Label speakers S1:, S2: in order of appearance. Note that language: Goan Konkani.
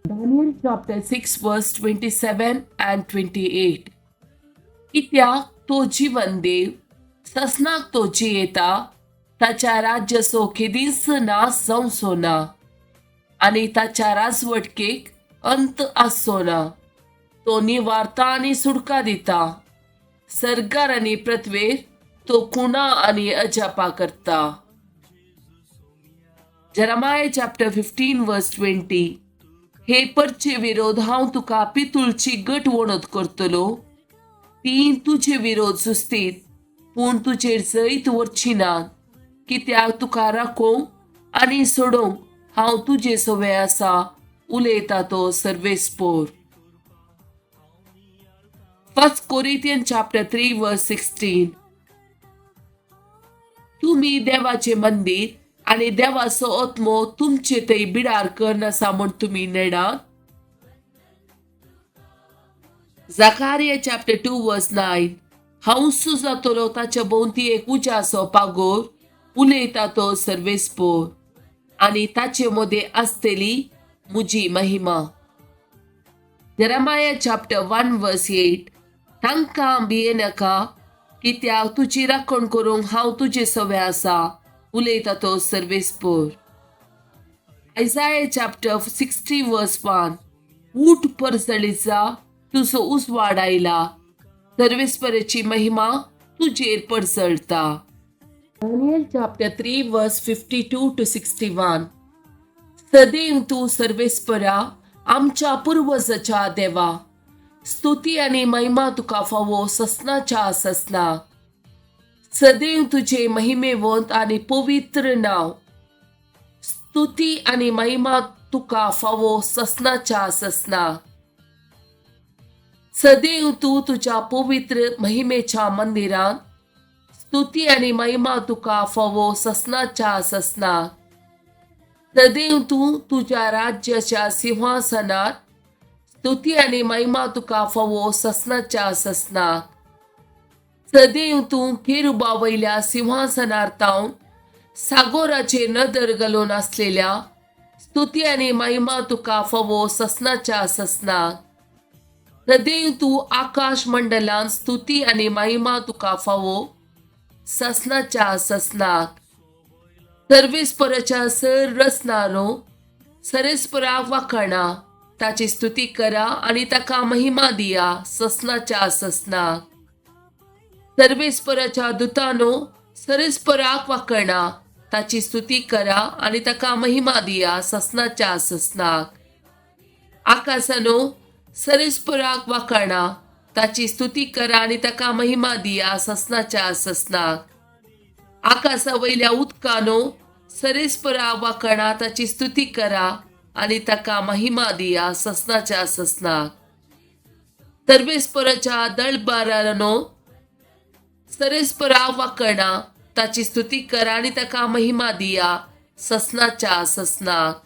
S1: Daniel chapter 6 verse 27 and 28. कित्याक तो जिवन देव, ससनाक तो जियेता, ताच्या राज्याचो केदींच नाश जावचो ना आनी ताच्या राजवटकेक अंत आसचो ना. तो निवारता आनी सुडका दिता. सर्गार आनी पृथ्वेर तो खुणा आनी अजापा करता. Jeremiah chapter 15 verse 20. हे परचे विरोध हांव तुका पितुळची गट वणत करतलो. ती तुजे विरोध सुस्तीत, पूण तुजेर जैत व्हरची ना, कित्याक तुका राखोवंक आनी सोडोवंक हांव तुजे सवे आसा, उलयता तो सर्वेस्पोर. First Corinthian chapter 3 verse 16. तुमी देवाचे मंदीर आनी देवाचो आत्मो तुमचे थंय बिडार करून आसा म्हूण तुमी नेणात. Zechariah chapter 2 verse 9. हांव जातलो ताच्या भोंवती एक उज्याचो पागोर, उलयता तो सर्वेस्पोर, आनी ताचे मदें आसतली म्हजी महिमा. Jeremiah chapter 1 verse 8. तांकां भियेनाका, कित्याक तुजी राखण करूंक हांव तुजे सवे आसा, उलयता तो सर्वेस्पोर. Isaiah chapter 60 verse 1. ऊठ, परजळीत जा, तुजो उजवाड आयला, सर्वेस्पराची महिमा तुजेर परजळता. Daniel chapter 3 verse 52 to 61. सदैव तूं सर्वेस्परा, आमच्या पुर्वजाच्या देवा, स्तुती आनी महिमा तुका फावो ससनाच्या ससना. सदैव तुझे महिमेवंत आनी पवित्र नांव, स्तुती आनी महिमा तुका फावो ससनाच्या ससना. सदैव तूं तुज्या पवित्र महिमेच्या मंदिरांत, स्तुती आनी महिमा तुका फावो ससनाच्या ससना. सदैव तूं तुज्या राज्याच्या सिंहासनार, स्तुती आनी महिमा तुका फावो ससनाच्या ससनाक. सदैव तूं केरुबा वयल्या सिंहासनार तावन सागोराचेर नदर घालून आसलेल्या, स्तुती आनी महिमा तुका फावो ससनाच्या ससनाक. सदैव तूं आकाश मंडलान, स्तुती आनी महिमा तुका फावो ससनाच्या ससनाक. सर्वेस्पराच्या सर रचणारो, सरेस्पराक वाखाणा, ताची स्तुती करा आनी ताका महिमा दिया ससनाच्या ससनाक. सर्वेस्पराच्या दुतानो, सरेस्पराक वाखाणा, ताची स्तुती करा आनी ताका महिमा दिया ससनाच्या ससनाक. आकाशानो, सरेस्पराक वाखाणा, ताची स्तुती करा आनी ताका महिमा दिया ससनाच्या ससनाक. आकाशा वयल्या उदकानो, सरेस्पराक वाखाणा, ताची स्तुती करा आनी ताका महिमा दिया ससनाच्या ससनाक. सर्वेस्पराच्या दळबारानो, सरेस्पराक वाखाणा, ताची स्तुती करा आनी ताका महिमा दिया ससनाच्या ससनाक.